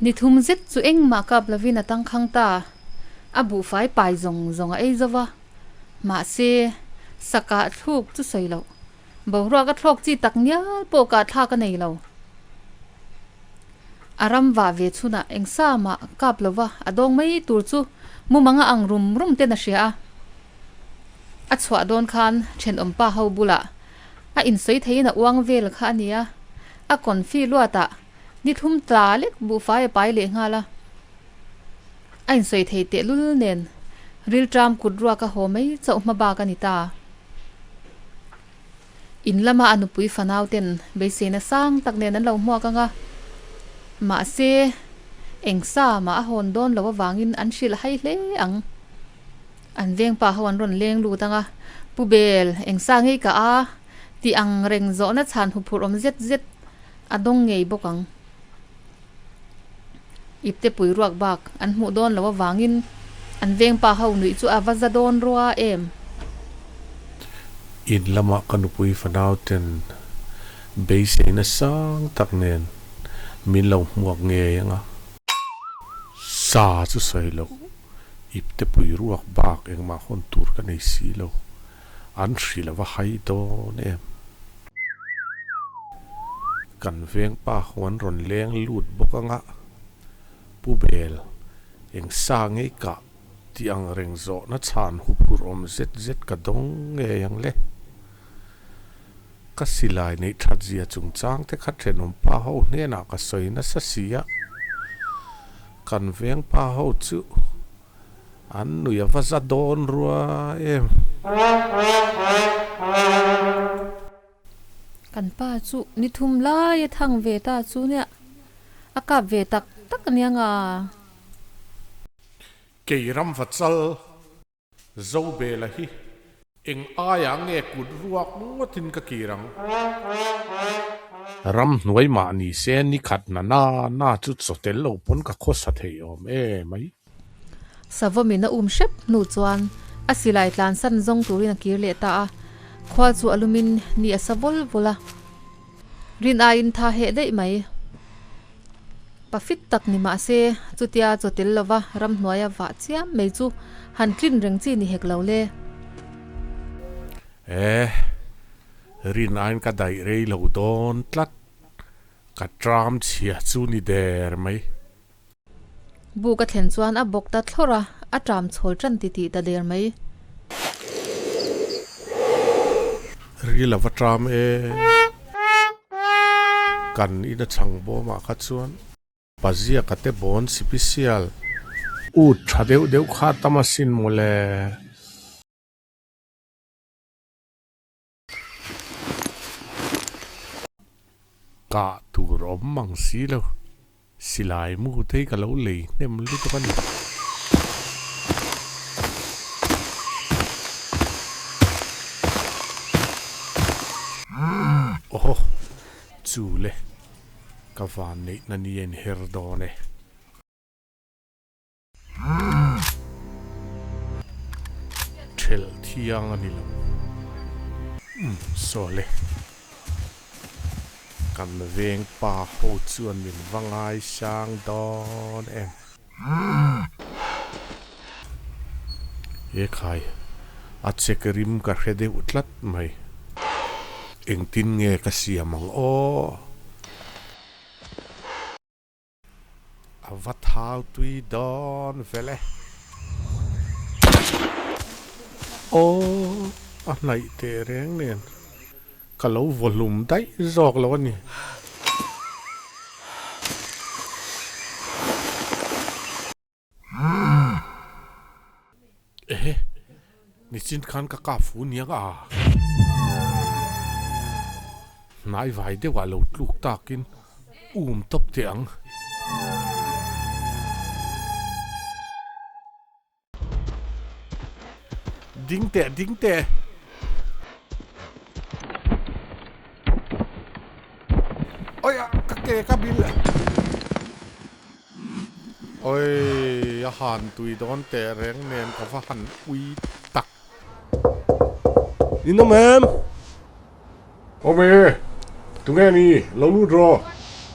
Ni thum zet chu engmah kap lovin a tangkhang ta. A buhfai pai zawng zawng a ei zo va. Mahse, sakah thluk chu sawi loh. Boruak a thlawk chi tak ngial pawh kah thlak a nei lo. A ram vah ve chhunah eng sa mah kap lova a dawng mai tur chu mumang a ang rum rum ten a hria a. A chhuah dawn khan thenawm pa ho bulah a insawi theiin a uang vel kha a nia. A confi luatah ni thum tla lek buhfai a pai leh nghal a. A insawi thei tehlul nen rilṭam kut ruak a haw mai chauh hma bak a ni ta. In lama a nupui fanau ten beiseina sang tak nen an lo hmuak ang a, mahse eng sa mah a hawn dawn lo avangin an hrilh hai hle ang. An vengpa ho an rawn leng lut ang a, Pu Bel, eng sa ngei ka a? tih ang reng zawhna chhan huphurh awm zet zet a dawng ngei bawk ang. Ipte pui ruak bak an hmuh dawn loh avangin an vengpa ho nuih chu a va za dawn rua em? In lamah ka nupui fanau ten beiseina sang tak nen min lo hmuak ngei ang a. Sa chu sawi loh, ipte pui ruak bak engmah hawn tur ka nei si lo. An hrilh a va hai dawn em? Kan veng pa ho an rawn leng lut bawk anga, Pu Bel, eng sa ngei kah tih ang reng zawhna chhan huphurh awm zet zet ka dawng ngei ang le. Ka silai neih that zia chungchang te kha thenawm pa ho hnenah ka sawi nasa si a, kan veng pa ho chu An nui a va za dawn rua em. Kan pa chu ni thum lai a thang ve ta chu nia, a kap ve tak tak ania nga. Kei ram va chal zo bela hi eng aia nge kut ruak ngawtin ka kir ang. Ram hnuai mah ni se ni khat na na na chu chaw tel lo pawn ka khawsa thei awm e mai. Savawmin a um hrep hnu chuan a silai tlansan zawng turin a kir leh ta a, khua chu a lumin ni a sa vawl vawl a. Rin aiin tha heh daih mai. Pafit tak ni mah se, chutia chaw tel lova ramhnuaia vah chiam mai chu han tlin reng chi ni hek lo le. E, rin aiin ka daih rei lo dawn tlat, ka tram chhia chu ni der mai. Buk a thlen chuan a bawk ta thlawrh a, a ṭam chhawl ṭan titih ta der mai. Ril a va ṭam e. Kan in a chhang bawmah kha chuan Paziaka te bawn sipisial ut ṭha deuh deuh kha tam asin mawle. Kah tur awm mang si lo, silai mu te hi ka lo lei hnem lutuk a ni. Aw chu le, ka van neihna ni a inher dawn e. Thelh thiang a ni lo. Umm saw le. Kan veng pa ho chuan min va ngaisang dawn em. He khai a chek rim ka hre deuh tlat mai. Engtin nge ka siam ang aw. A va thau tui dawn vel e. Aw, a hnaih teh reng nen ka lo vaw hlum daih zawk lo a ni. Ehe, nichin khan ka kap fu niang a. Hnai vai deuhah lo tluk takin um tawp teh ang. Ding teh, ding teh. Oi a, ka ke ka bil. Oi, a han tui dawn teh reng nen ka va han ui tak. In awm em? Awm e, tunge ni, lo lut rawh.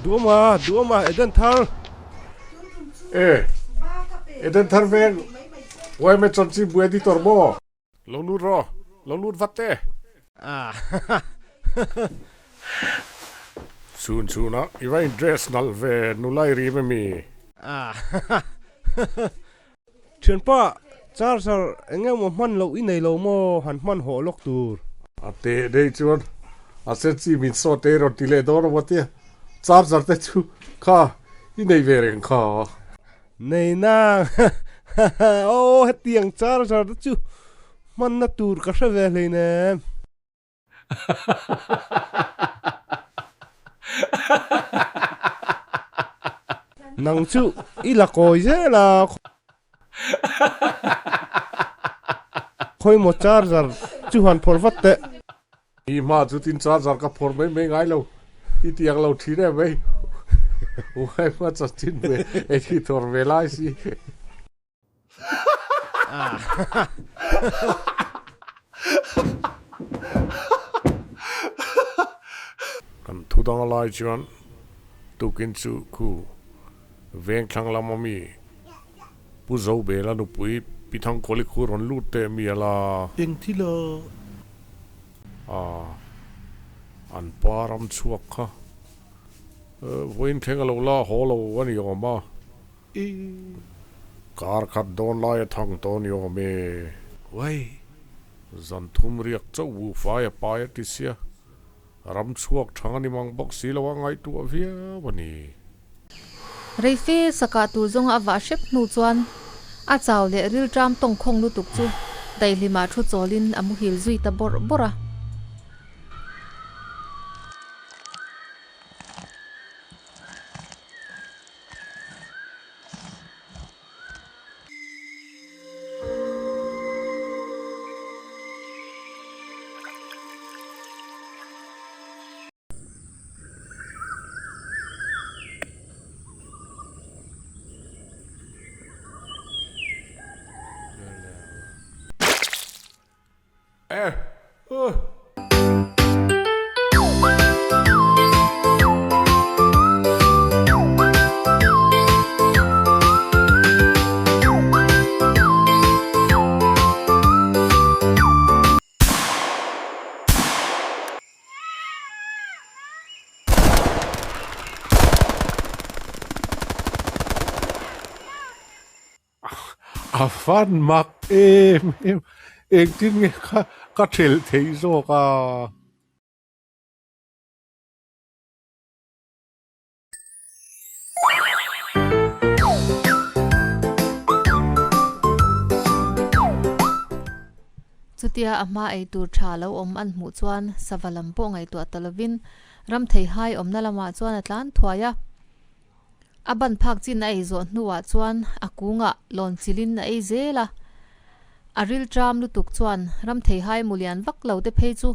Duhawm a, duhawm a, Eden thar. E, Eden thar veng yma chanchin bu editor maw? Lo lut rawh, lo lut vat teh. Chhun chhunah i va in dress nalh ve nula i rim emi? Thianpa, charger eng emaw hman loh i nei lo maw han hman hawh lawk tur? A teh daih chuan a sen chi min sawt ei rawn ti leh dawn a maw tia, charger te chu kha i nei ve reng kha. Nei nang aw hetiang charger te chu hmanna tur ka hre ve hleinem. Nang chu i la kawi zel a, khawimaw charger chu han phawrh vat teh. I hma chu tin charger ka phawrh mai mai ngai lo, i tiang lo thin em mai. Uaima chanchin ve editor ve lai si. Kan thu dang lai chuan tukin chu khu veng thlang lam a mi Pu Zobela nupui Pi Thangkawli khu rawn lut teh mi a la. Eng thil a? A, an pa ram chhuak kha vawiin thleng a lo la haw lo a ni awm a. I kar khat dawn lai a thang tawh ni awm e. Wai! Zan thum riak chauh bu fai a pai a ti sia, ram chhuak thang a ni mang bawk si lo a ngaihtuah viau a ni. Reife sakah tur zawnga a vah hrep hnu chuan a chau leh rilṭam tawngkhawng lutuk chu daihlimah thu chawlin a muhil zui ta bawrh bawrh a. A fan mak em em, engtin nge kha ka thelh theih zawk a? Chutia a hma ei tur tha lo awm an hmuh chuan sava lam pawh ngaihtuah ta lovin ramtheihai awmna lamah chuan a tlan thuai a. A ban phak chin a ei zawh hnuah chuan a kungah lawn chilhin a ei zel a. A ril ṭam lutuk chuan ramtheihai mu lian vak lo te phei chu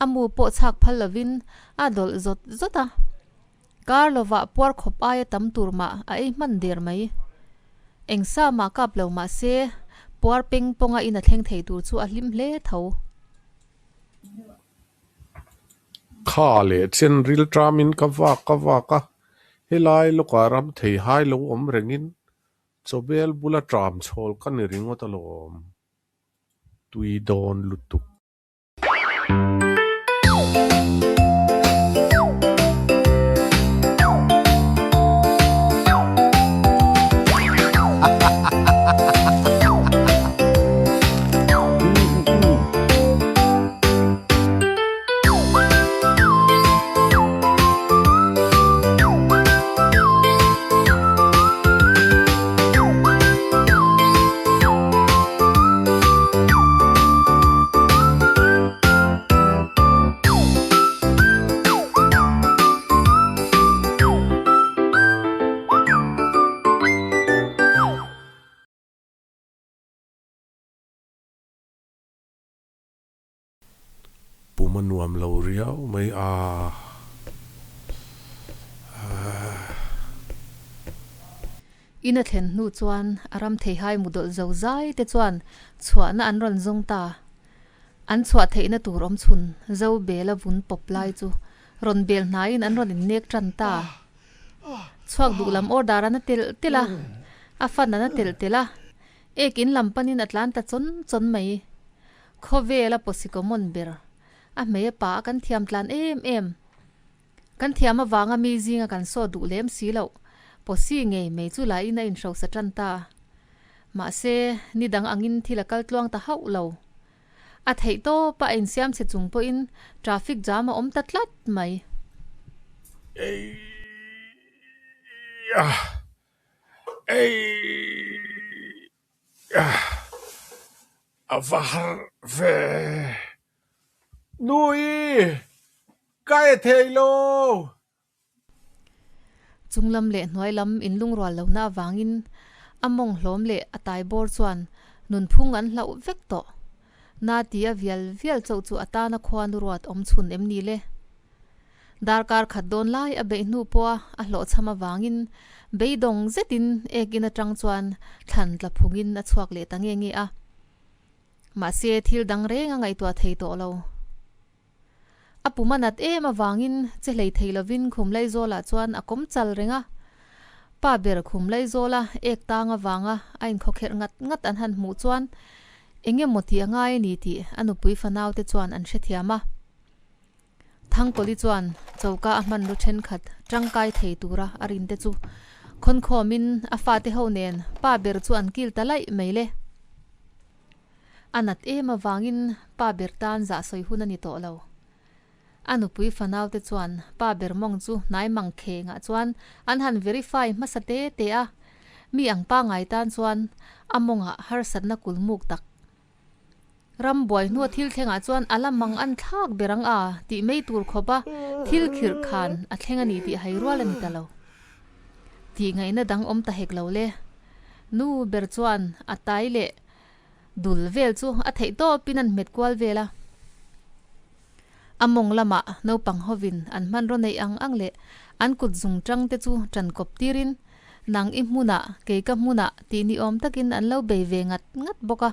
a mu pawh chhak phal lovin a dawlh zawt zawt a. Kar lovah puar khawp aia tam tur mah a ei hman der mai. Eng sa mah kap lo mah se puar peng pawnga in a thleng thei tur chu a hlim hle tho. Kha leh chen ril ṭamin ka vak ka vak a, helai lawkah ram thei hai lo awm rengin chawbel bula ṭam chhawl ka ni ringawt alawm. Tui dawn lutuk. Pum a nuam lo riau mai a. In a thlen hnu chuan a ram theihai mu dawlh zo zai te chuan chhuahna an rawn zawng ta. An chhuah theihna tur awm chhun zo bel a vun pawp lai chu rawn bel hnaiin an rawn innek tan ta. Chhuak duh lam order an a telh telh a. A fan a na telh telh a, ek in lam panin a tlan ta chawn chawn mai. Khawvel a pawsi common ber. A hmei a pa a kan thiam tlan em em. Kan thiam avanga mi zinga kan saw duh lem si loh. Pawsi ngei mai chu lahin a inhrosa tan ta. Mahse, ni dang angin thil a kal tluang ta hauh lo. A theih tawp a a insiam chhe chung pawhin traffic jam a awm ta tlat mai. Eiah! Eiah! A va har ve! Nui! Ka e thei lo! Chunglam leh hnuailam inlungrual lohna avangin a mawng hlawm leh a tai bawr chuan nunphung an hlauh vek tawh. Na ti a vial vial chauh chu a tana khuanu ruat awm chhun em ni le? Darkar khat dawn lai a beih hnu pawha a hlawhchham avangin beidawng zetin ek in atang chuan thlan tla phungin a chhuak leh ta nge nge a. Mahse thil dang reng a ngaihtuah thei tawh lo. A pum a nat em avangin che hlei thei lovin khum Laizawlah chuan a kawm chal reng a. Pa ber khum Laizawla ek tang avanga a inkhawkherh ngat ngat an han hmuh chuan eng emaw tih a ngai a ni tih a nupui fanaute chuan an hrethiam a. Thangkawli chuan choka a hmanraw thenkhat tangkai thei tura a rinte chu khawnkhawmin a fate ho nen pa ber chu an kil ta laih mai le. A nat em avangin pa ber tan zah sawi hun a ni tawh lo. A nupui fanaute chuan pa ber mawng chu hnai mang khengah chuan an han verify hmasa te te a, mi ang pangai tan chuan a mawngah harsatna kulmuk tak Ram buai hnua thil thlengah chuan a la mang an thlak ber ang a tih mai tur khawpa thil khirh khan a thleng a ni tih hai rual a ni ta lo. Tih ngaihna dang awm ta hek lo le. Nu ber chuan a tai leh dul vel chu a theih tawpin an hmet kual vel a. A mawng lamah naupang hovin an hmanraw neih ang ang leh an kut zung tang te chu tan kawp tirin Nang i hmunah, kei ka hmunah tih ni awm takin an lo bei ve ngat ngat bawk a.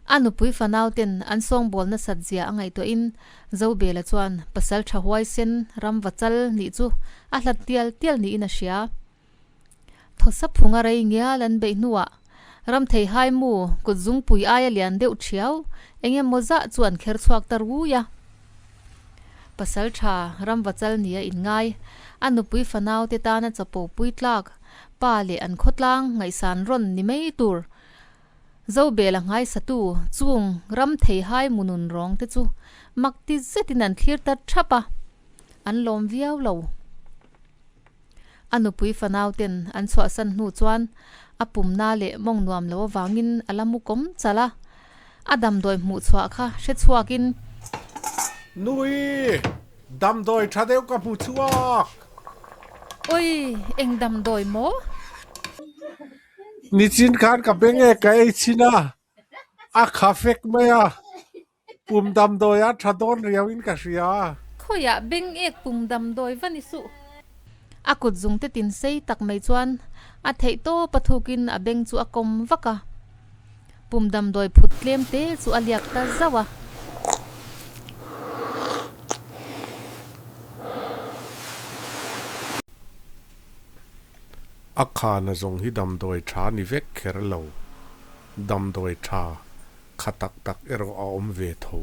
A nupui fanau ten an sawngbawl nasat zia a ngaihtuahin Zobela chuan pasal tha huaisen ram va chal nih chu a hlat tial tial niin a hria. Thawsa phunga rei ngial an beih hnuah Ramthei haimu kut zungpui aia lian deuh thiau eng emaw zah chu an kher chhuak ta rui a. Pasal tha Ramvachal nia inngai, a nupui fanau te tana chapo pui tlak, pa leh an khawtlang ngaihsan rawn ni mai tur Zobela nghaisatu chung Ramthei haimu nun rawng te chu mak ti zetin an thlir ta thap a, an lawm viau lo. A nupui fanau ten an chhuahsan hnu chuan a pumna leh mawng nuam lo avangin a la mu kawm chal a, a damdawi hmuh chhuah kha hre chhuakin. Nui, damdawi tha deuh ka hmu chhuak! Oi, eng damdawi maw? Nichin khan ka beng e ka ei chhin a, a kha fek mai a. Pum damdawi a tha dawn riau in ka hria. Khawiah beng ek pum damdawi va ni suh. A kut zung te tin sei tak mai chuan a theih tawp a thukin a beng chu a kawm vak a. Pum damdawi phut tlem te chu a liak ta zauh a. A khana zawng hi damdawi tha ni vek kher lo. Damdawi tha Kha tak tak erawh a awm ve tho.